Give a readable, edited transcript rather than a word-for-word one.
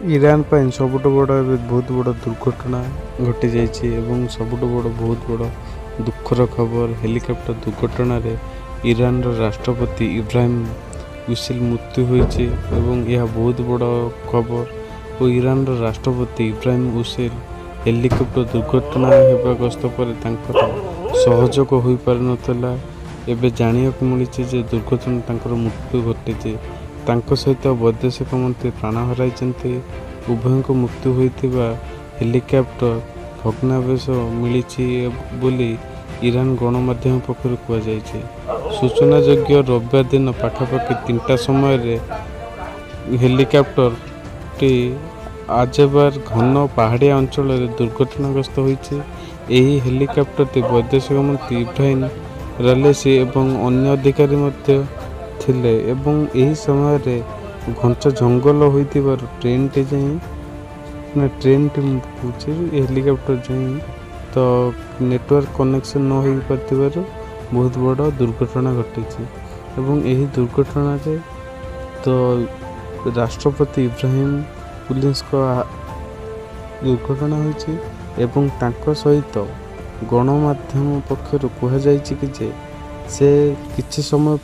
Iran ପାଇଁ ସବୁଠୁ ବଡ଼ ଏବେ ବହୁତ ବଡ଼ ଦୁର୍ଘଟଣା ଘଟିଯାଇଛି ଏବଂ ସବୁଠୁ ବଡ଼ ବହୁତ ବଡ଼ ଦୁଃଖର ଖବର, ହେଲିକପ୍ଟର ଦୁର୍ଘଟଣାରେ ଇରାନର ରାଷ୍ଟ୍ରପତି ଇବ୍ରାହିମ ୱିସିଲ ମୃତ୍ୟୁ ହୋଇଛି ଏବଂ ଏହା ବହୁତ ବଡ଼ ଖବର। ଓ ଇରାନର ରାଷ୍ଟ୍ରପତି ଇବ୍ରାହିମ ୱିସିଲ ହେଲିକପ୍ଟର ଦୁର୍ଘଟଣା ହେବା ଗ୍ରସ୍ତ ପରେ ତାଙ୍କର ସହଯୋଗ ହୋଇପାରିନଥିଲା। ଏବେ ଜାଣିବାକୁ ମିଳିଛି ଯେ ଦୁର୍ଘଟଣା ତାଙ୍କର ମୃତ୍ୟୁ ଘଟିଛି। ତାଙ୍କ ସହିତ ବୈଦେଶିକ ମନ୍ତ୍ରୀ ପ୍ରାଣ ହରାଇଛନ୍ତି। ଉଭୟଙ୍କ ମୃତ୍ୟୁ ହୋଇଥିବା ହେଲିକପ୍ଟର ଭଗ୍ନାବଶେଷ ମିଳିଛି ବୋଲି ଇରାନ ଗଣମାଧ୍ୟମ ପକ୍ଷରୁ କୁହାଯାଇଛି। ସୂଚନାଯୋଗ୍ୟ, ରବିବାର ଦିନ ପାଖାପାଖି 3ଟା ସମୟରେ ହେଲିକପ୍ଟରଟି ଆଜେବାର ଘନ ପାହାଡ଼ିଆ ଅଞ୍ଚଳରେ ଦୁର୍ଘଟଣାଗ୍ରସ୍ତ ହୋଇଛି। ଏହି ହେଲିକପ୍ଟରଟି ବୈଦେଶିକ ମନ୍ତ୍ରୀ ଇବ୍ରାହିମ ରାଲେସି ଏବଂ ଅନ୍ୟ ଅଧିକାରୀ ମଧ୍ୟ ଥିଲେ ଏବଂ ଏହି ସମୟରେ ଘଞ୍ଚ ଜଙ୍ଗଲ ହୋଇଥିବାରୁ ଟ୍ରେନଟି ଯାଇ ନା ଟ୍ରେନଟି କହୁଛି ହେଲିକପ୍ଟର ଯାଇ ତ ନେଟୱାର୍କ କନେକ୍ସନ୍ ନ ହୋଇପାରିଥିବାରୁ ବହୁତ ବଡ଼ ଦୁର୍ଘଟଣା ଘଟିଛି। ଏବଂ ଏହି ଦୁର୍ଘଟଣାରେ ତ ରାଷ୍ଟ୍ରପତି ଇବ୍ରାହିମ ପୁଲିସଙ୍କ ଦୁର୍ଘଟଣା ହୋଇଛି ଏବଂ ତାଙ୍କ ସହିତ ଗଣମାଧ୍ୟମ ପକ୍ଷରୁ କୁହାଯାଇଛି କି ଯେ ସେ କିଛି ସମୟ ପାଇଁ